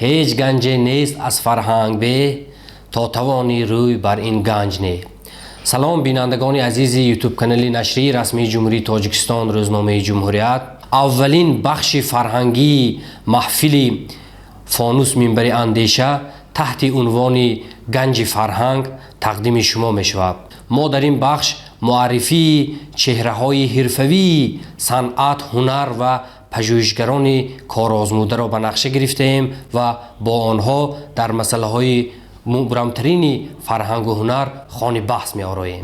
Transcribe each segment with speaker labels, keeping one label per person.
Speaker 1: Ҳеҷ ганҷе нест аз фарҳанг беҳ, то тавонӣ рӯй бар ин ганҷ не. Салом, бинандагони азизи ютуб-канали нашрии расмии Ҷумҳурии Тоҷикистон, рӯзномаи Ҷумҳурият. Аввалин бахши фарҳангии маҳфили Фонус минбари андеша таҳти унвони Ганҷи фарҳанг тақдими шумо мешавад. Мо дар ин бахш муаррифии чеҳраҳои ҳирфавии санъат, ҳунар ва пажӯҳишгарони корозмударо ба нақша гирифтаем ва бо онҳо дар масъалаҳои мубрамтарини фарҳангу ҳунар хони баҳс меороем.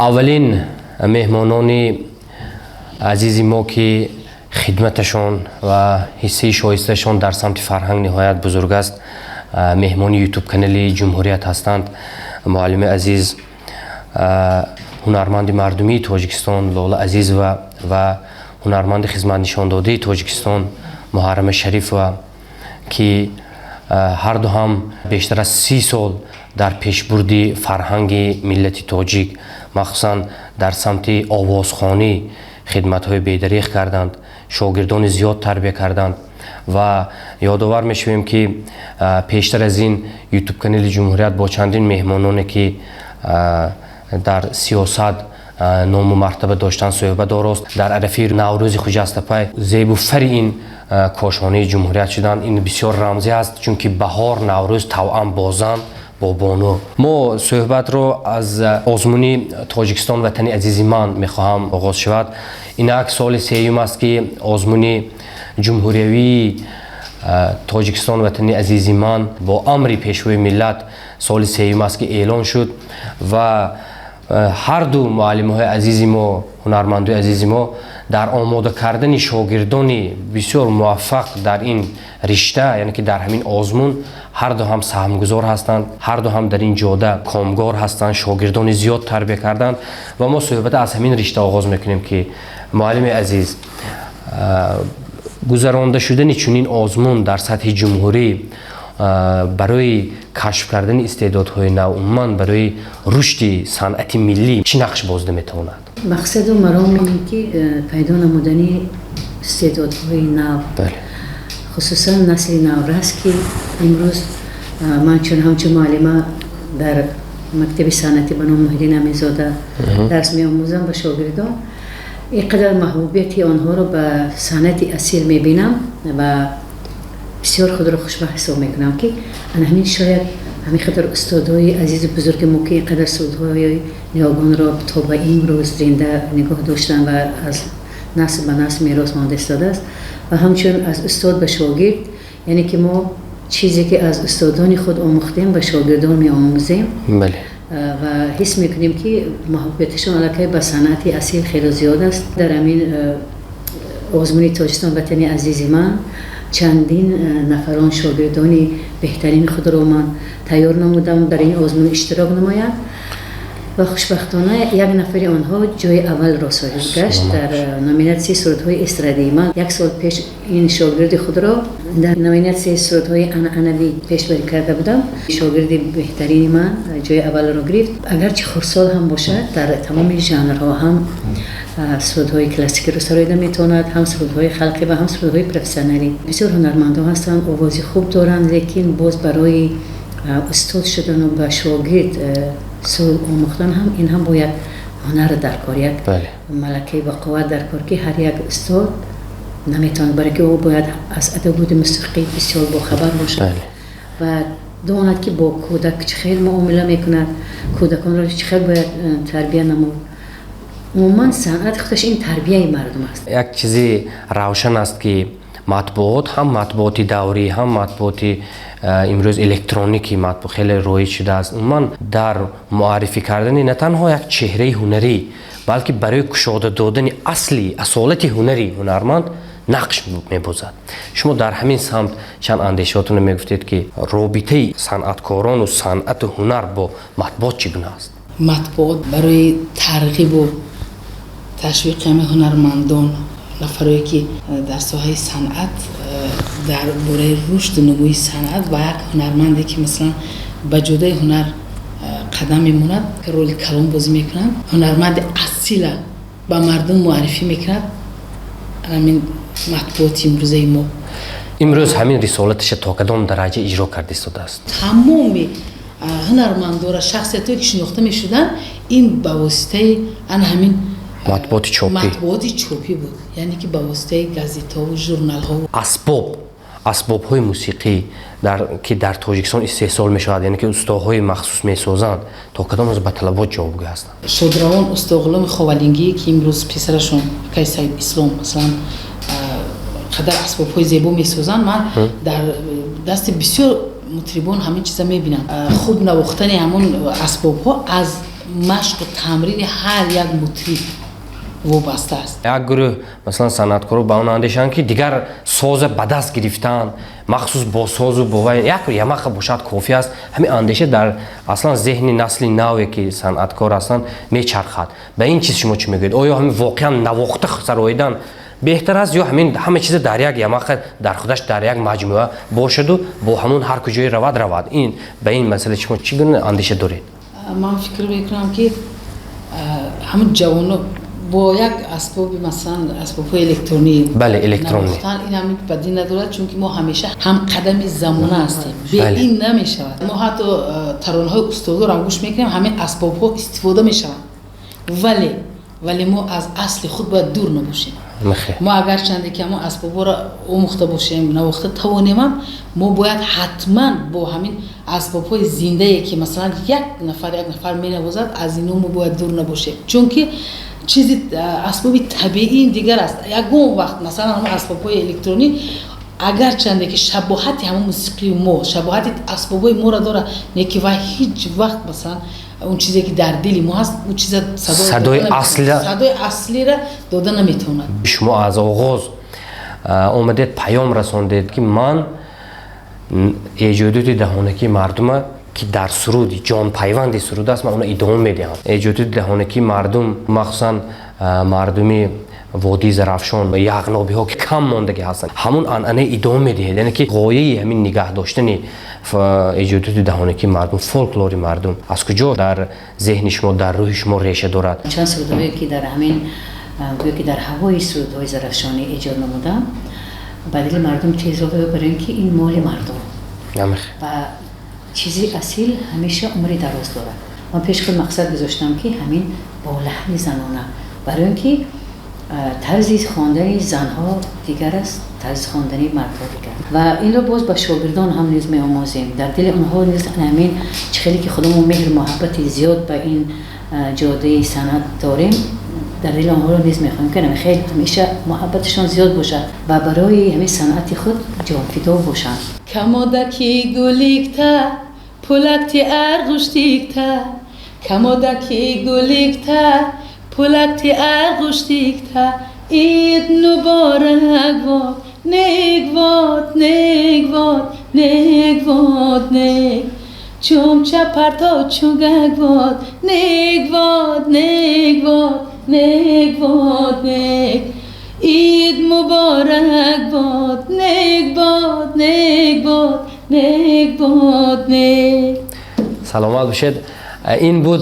Speaker 1: Аввалин меҳмонони азизи мо, ки хидматашон ва ҳиссаи шоистаашон дар самти фарҳанг ниҳоят бузург аст, меҳмони ютуб-канали Ҷумҳурият ҳастанд. Муаллими азиз, ҳунарманди мардумии Тоҷикистон Лола Азизова ва ҳунарманди хизматнишондодаи Тоҷикистон Муҳаррама Шарифова, ки ҳарду ҳам бештар аз 30 сол дар пешбурди фарҳанги миллати тоҷик, махсусан дар самти овозхонӣ, хидматҳои бедареғ карданд, шогирдони зиёд тарбия карданд. Ва ёдовар мешавем, ки пештар аз ин ютуб-канали Ҷумҳурият бо чандин меҳмононе, ки дар сиёсат ному мартаба доштанд, суҳбат орост. Дар арафаи Наврӯзи хуҷастапай зебу фари ин кошонаи Ҷумҳурият шуданд. Ин бисёр рамзӣ аст, чунки баҳор, Наврӯз тавъам бозанд бо бону. Мо суҳбатро аз озмуни Тоҷикистон ватани азизи ман мехоҳам оғоз шавад. Инак соли сеюм аст, ки озмуни ҷумҳуриявии Тоҷикистон ватани азизи ман бо амри Пешвои миллат соли сеюм аст, ки эълон шуд ва ҳарду муаллимаҳои азизи мо, ҳунармандои азизи мо дар омода кардани шогирдони бисёр муваффақ дар ин ришта, яъне ки дар ҳамин озмун, ҳарду ҳам саҳмгузор ҳастанд, ҳарду ҳам дар ин ҷода комгор ҳастанд, шогирдони зиёд тарбия карданд. Ва мо суҳбата аз ҳамин ришта оғоз мекунем, ки муаллими азиз, гузаронда шудани чунин озмун дар сатҳи ҷумҳурӣ барои кашф кардани истеъдодҳои нав, умуман барои рушди санъати миллӣ чӣ нақш бозида метавонад?
Speaker 2: Мақсаду маром ин ки пайдо намудани истеъдодҳои нав, хусусан насли наврас, ки имрӯз ман чун ҳамчун муаллима дар мактаби санъатӣ ба номи Муҳиддин Аминзода дарс меомӯзам ба шогирдон, ин қадар маҳбубияти онҳоро ба санъати асил мебинам ва бисёр худро хушбахт ҳисоб мекунам, ки ана ҳамин шояд ҳамин қадар устодҳои азизу бузурги мо, ки ин қадар сурудҳои ниёгонро то ба имрӯз зинда нигоҳ доштанд ва аз насл ба насл мерос монда истодааст, ва ҳамчун аз устод ба шогирд, яъне ки мо чизе ки аз устодони худ омӯхтем, ба шогирдон меомӯзем ва ҳис мекунем, ки маҳбубияташон аллакай ба санъати асил хеле зиёд аст. Дар ҳамин озмуни Тоҷикистон ватани азизи ман чандин нафарон шогирдони беҳтарини худро ман тайёр намудам дар ин озмун иштирок намоянд ва хушбахтона як нафари онҳо ҷои аввалро соҳиб гашт дар номинатсияи сурудҳои эстрадӣ. Ман як сол пеш ин шогирди худро дар номинатсияи сурудҳои анъанавӣ пешбарӣ карда будам. Шогирди беҳтарини ман ҷои аввалро гирифт. Агарчи хурдсол ҳам бошад, дар тамоми жанрҳо ҳам сурудҳои классикиро сароида метавонад, ҳам сурудҳои халқӣ ва ҳам сурудҳои профессионалӣ. Бисёр ҳунармандон ҳастанд, овози хуб доранд, лекин боз барои устод шудану ба шогирд суруд омӯхтан ҳам ин ҳам бояд ҳунар дар кор, як малакаи ба қувват дар кор, ки ҳар як устод наметавонад, барои ки ӯ бояд аз адабиёти мусиқӣ бисёр бохабар бошад ва донад, ки бо кӯдак чӣ хел муомила мекунад, кӯдаконро чӣ хел бояд тарбия намуд. Умуман санъат худаш ин тарбияи мардум аст.
Speaker 1: Як чизи равшан аст, ки матбуот, ҳам матбуоти даврӣ, ҳам матбуоти имрӯз электроникӣ, матбуот хеле роиҷ шудааст, умуман дар муаррифӣ кардани на танҳо як чеҳраи ҳунарӣ, балки барои кушода додани асли асолати ҳунари ҳунарманд нақш мебозад. Шумо дар ҳамин самт чанд андешаотонро мегуфтед, ки робитаи санъаткорону санъату ҳунар бо матбуот чӣ гуна аст?
Speaker 3: Матбуот барои тарғибу ташвиқи ҳамаи ҳунармандон, нафарое ки дар соҳаи санъат, дар бораи рушду нумӯи санъат ва як ҳунарманде, ки масалан ба ҷодаи ҳунар қадам мемонад, роли калон бозӣ мекунад, ҳунарманди асила ба мардум муаррифӣ мекунад. Ҳамин матбуоти имрӯзаи мо.
Speaker 1: Имрӯз ҳамин рисолаташа то кадом дараҷа иҷро карда истодааст?
Speaker 3: Тамоми ҳунармандора, шахсиятҳое ки шинохта мешуданд, ин ба воситаи ана ҳамин
Speaker 1: матбуоти чопӣ.
Speaker 3: Матбуоти чопӣ буд, яъне ки ба воситаи газетҳову журналҳо.
Speaker 1: Асбобҳои мусиқӣ, ки дар Тоҷикистон истеҳсол мешавад, яъне ки устоҳои махсус месозанд, то кадом рӯз ба талабот ҷавобгӯ ҳастанд?
Speaker 3: Шодравон Устоғуломи Ховалингӣ, ки имрӯз писарашон акай Саид Ислом, масалан, қадар асбобҳои зебо месозанд. Ман дар дасти бисёр мутрибон ҳамин чиза мебинам. Хуб навохтани ҳамон асбобҳо аз машқу тамрини ҳар як мутриб вобаста аст.
Speaker 1: Як гурӯҳ, масалан, санъаткоро ба он андешанд, ки дигар соза ба даст гирифтан, махсус бо созу бо вай як ямаха бошад, кофӣ аст. Ҳамин андеша дар аслан зеҳни насли наве, ки санъаткор ҳастанд, мечархад. Ба ин чиз шумо чӣ мегӯед? Оё ҳамин воқеан навохта сароидан беҳтар аст ё ҳамин ҳама чиза дар як ямаха, дар худаш дар як маҷмӯа бошаду бо ҳамун ҳар куҷое равад, равад? Ин ба ин масъала шумо чӣ гуна андеша доред?
Speaker 3: Ман фикр мекунам, ки ҳамун ҷавоно бо як асбоби, масалан, асбобҳои электронӣ
Speaker 1: Бале, электронӣ.
Speaker 3: Ин ҳамин бадӣ надорад, чунки мо ҳамеша ҳамқадами замона ҳастем, бе ин намешавад. Мо ҳатто таронаҳои устодоро гӯш мекунем, ҳамин асбобҳо истифода мешаванд, вале мо аз асли худ бояд дур набошем. Мо агарчанде ки ҳамон асбобҳоро омӯхта бошем, навохта тавонемам, мо бояд ҳатман бо ҳамин асбобҳои зиндае, ки масалан як нафар менавозад, аз ино мо бояд дур набошем, чунки чизи асбоби табиӣ дигар аст. Ягон вақт, масалан, ҳамон асбобҳои электронӣ, агарчанде ки шабоҳати ҳамон мусиқии мо, шабоҳати асбобҳои моро дорад, не ки вай ҳеҷ вақт, масалан, он чизе ки дар дили мо ҳаст, он чиза садои аслира дода наметавонад.
Speaker 1: Шумо аз оғоз омадед, паём расондед, ки ман эҷодиёти даҳонакии мардума, ки дар суруди ҷонпайванди суруд аст, ман онро идома медиҳам. Эҷодиёти даҳонакии мардум, махсусан мардуми водии Зарафшон, яғнобиҳо, ки кам мондагӣ ҳастанд, ҳамун анъана идома медиҳед. Яъне ки ғояи ҳамин нигаҳ доштани эҷодиёти даҳонакии мардум, фолклори мардум аз куҷо дар зеҳни шумо, дар рӯҳи шумо реша дорад?
Speaker 2: Чанд сурудҳое, ки дар ҳамин, гӯё ки дар ҳавои сурудҳои зарафшонӣ эҷод намудам, ба дили мардум тез барои ки ин моли мардум ва чизи асил ҳамеша умри дароз дорад. Ман пеш худ мақсад гузоштам, ки ҳамин бо лаҳни занона, барои он ки тарзи хондани занҳо дигар аст, тарзи хондани мардҳо дигар. Ва инро боз ба шогирдон ҳам низ меомӯзем, дар дили онҳо низ ҳамин чӣ хеле ки худамон меҳру муҳаббати зиёд ба ин ҷодаи санъат дорем, дар дили онҳоро низ мехоҳем, ки хеле ҳамеша муҳаббаташон зиёд бошад ва барои ҳамин санъати худ ҷонфидо бошанд.
Speaker 3: Камодаки гуликта пулакти арғуштикта, камодаки гуликта пулакти арғуштикта, ид муборак бод, нек бод, нек бод, нек бод, нек чумча парто чугак бод, нек бод, нек бод, нек бод, нек ид муборак бод, нек бод, нек бод, нек бод, нек.
Speaker 1: Саломат бошед. Ин буд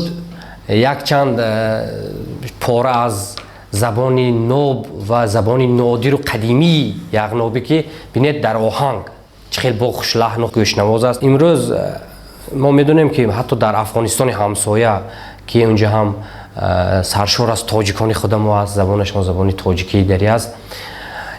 Speaker 1: якчанд пора аз забони ноб ва забони нодиру қадимии яғнобӣ, ки бинед, дар оҳанг чӣ хел бо хушлаҳну гӯшнавоз аст. Имрӯз мо медонем, ки ҳатто дар Афғонистони ҳамсоя, ки унҷа ҳам саршор аз тоҷикони худамо аст, забонашон забони тоҷикии дарӣ аст,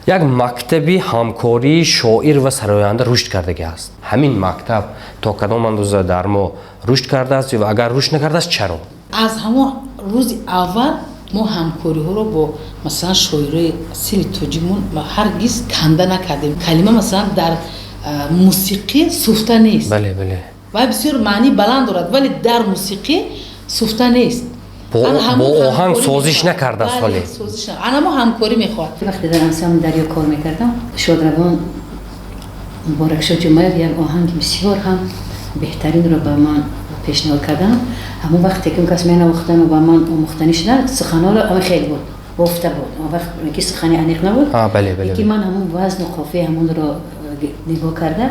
Speaker 1: як мактаби ҳамкории шоир ва сароянда рушд кардагӣ аст. Ҳамин мактаб то кадом андоза дар мо рушд кардааст ва агар рушд накардааст, чаро?
Speaker 3: Аз ҳамон рӯзи аввал мо ҳамкориҳоро бо, масалан, шоирои асили тоҷикмон ҳаргиз канда накардем. Калима, масалан, дар мусиқӣ суфта нест.
Speaker 1: бале бале
Speaker 3: Вай бисёр маънии баланд дорад, вале дар мусиқӣ суфта нест.
Speaker 1: Бо оҳанг созиш накардааст вале.
Speaker 3: Анамо ҳамкорӣ мехоҳад.
Speaker 2: Вақте дар ансамбли Дарё кор мекардам, шодравон Муборакшо Ҷумаев як оҳанги бисёр ҳам беҳтаринро ба ман пешниҳод кардам. Ҳамон вақте ки он кас менавохтану ба ман омӯхтанӣ шуда, суханҳоро ама хел буд, бофта буд. Он вақт ки сухани аниқ набуд, ки ман ҳамон вазну қофияи ҳамонро нигоҳ карда,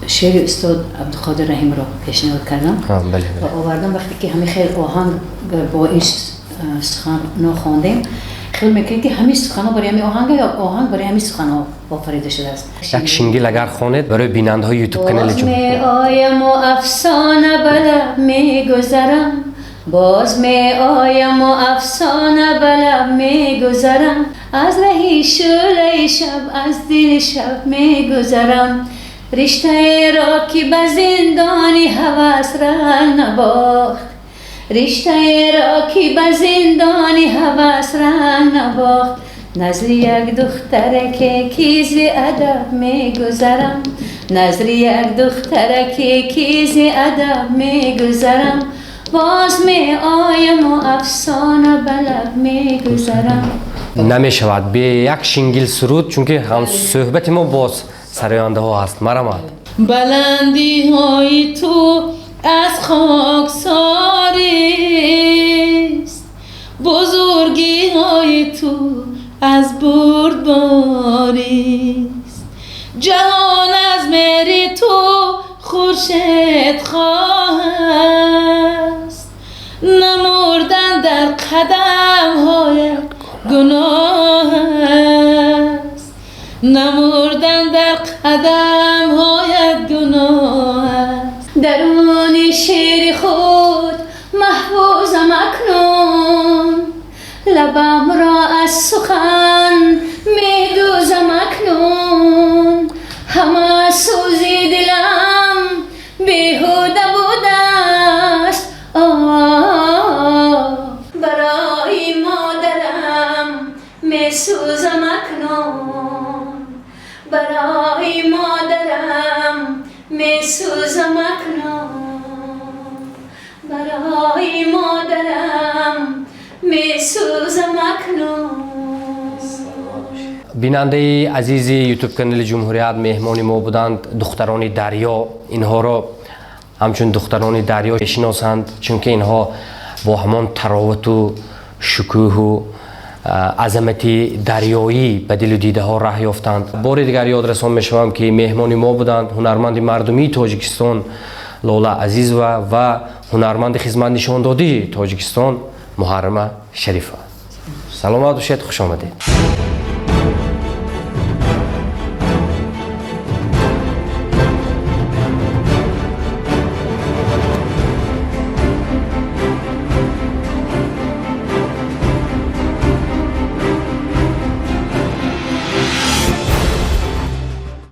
Speaker 2: Шеъри устод Абдуқодир Раҳимро пешниҳод кардам ва овардам. Вақте ки ҳамин хел оҳанг бо ин суханҳо хондем, хел мекунед, ки ҳамин суханҳо барои ҳамин оҳанг ё оҳанг барои ҳамин суханҳо офарида шудааст.
Speaker 1: Як шингил агар хонед барои бинандаҳои Ютуб канали.
Speaker 2: Боз меояму афсона ба лаб мегузарам, боз меояму афсона ба лаб мегузарам, аз раҳи шӯлаи шаб, аз дили шаб мегузарам. Риштаеро, ки ба зиндони ҳавас ранг набохт, риштаеро, ки ба зиндони ҳавас ранг набохт, назри як духтараке, ки зи адаб мегузарам, назри як духтараке, ки зи адаб мегузарам, боз меояму афсона ба лаб мегузарам.
Speaker 1: Намешавад бе як шингил суруд, чунки ҳамсӯҳбати мо боз сарояндаҳо ҳаст. Марамад.
Speaker 3: Баландиҳои ту аз хоксорист, бузургиҳои ту аз бурдборист. Ҷаҳон аз меҳри ту хуршед хоҳаст, намурдан дар қадамҳоят гуноҳ аст, намурдан дар қадамҳоят гуноҳ аст.
Speaker 2: Даруни шеъри худ маҳфузам акнун, лабамро аз сухан медӯзам акнун. Ҳама сӯзи дилам беҳуда будааст. Барои модарам месӯзам акнун, барои модарам месӯзам акнун, барои модарам месӯзам акнун.
Speaker 1: Бинандаи азизи Ютуб канали Ҷумҳурият, меҳмони мо буданд духтарони дарё. Инҳоро ҳамчун духтарони дарё мешиносанд, чунки инҳо бо ҳамон таровату шукӯҳу азамати дарёӣ ба дилу дидаҳо раҳ ёфтанд. Бори дигар ёдрасон мешавам, ки меҳмони мо буданд ҳунарманди мардумии Тоҷикистон Лола Азизова ва ҳунарманди хизматнишондодии Тоҷикистон Муҳаррама Шарифова. Саломат бошед, хуш омадед.